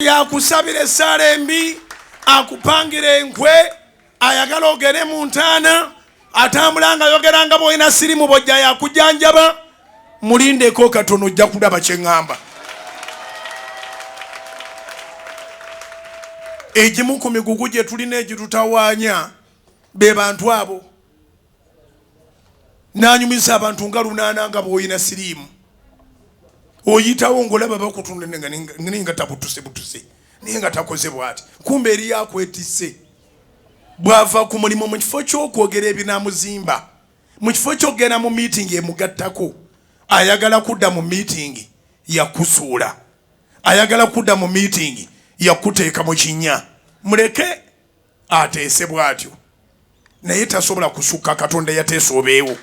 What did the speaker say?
Yakusabira essaala embi, akupangira enkwe, ayagala ogere mu ntaana, atambula nga ayogera nga bwolina sirimu, bwojja yakujanjaba. Mulindeko katono, ojja kulaba kye ŋŋamba. Egimu ku migugu gye tulina egitutawaanya be bantu abo. Nanyumiza abantu nga 800 nga bwolina siriimu, oyitawo ng'olaba bakutunda naye nga tabutuse butuse, naye nga takoze bwati, kumbe eri yakwetisse. Bw'ava ku mulimu, mu kifo ky'okwogera ebinamuzimba, mu kifo ky'okugenda mu miitingi emugattako, ayagala kudda mu miitingi yakusuula, ayagala kudda mu miitingi yakuteeka mu kinnya. Muleke ateese bw'atyo, naye tasobola kusukka Katonda yateesa obeewo.